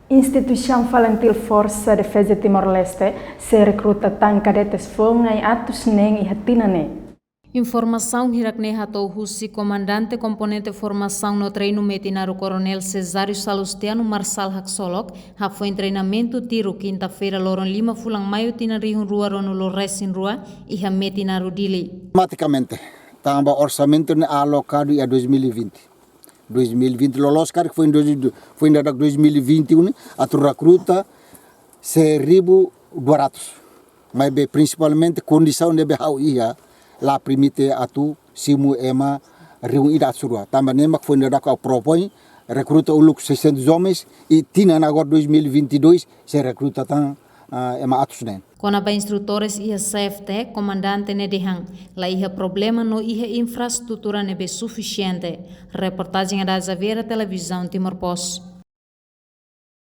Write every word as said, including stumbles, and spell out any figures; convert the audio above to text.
Instituisaun FALINTIL Forsa Defeza Timor-Leste sei rekruta tan kadetes foun na'in atus neen iha tinan ne'e. Informasaun hirak-ne'e hato'o husi Komandante Komponente Formasaun no Treinu Metin Aru Koronél Cesário Salustiano Marçal Haksolok, hafoin treinamentu tiru kinta-feira loron lima fulan maiu tinan rihun rua ruanulu resin rua, iha Metin Aru Dili. Automatikamente, tanba orsamentu ne'e alokadu iha dois mil e vinte. Dois mil e vinte loloos karik foin dois, foin dadauk dois mil e vinte e um ne'e atu rekruta seribu dua ratus. Maibé prinsipalmente kondisaun ne'ebé ha'u iha la permite atu simu ema rihun ida atus rua. Tanba ne'e mak foin dadauk ha'u propoin rekruta uluk seiscentos homens i tinan agora dois mil e vinte e dois sei rekruta tan, ah, ema atus neen. Kona-ba instrutores iha CFT, komandante ne'e dehan la iha problema no iha infraestrutura ne'ebé sufisiente. Reportajen Ada Xaviera, Televizaun Timor Post.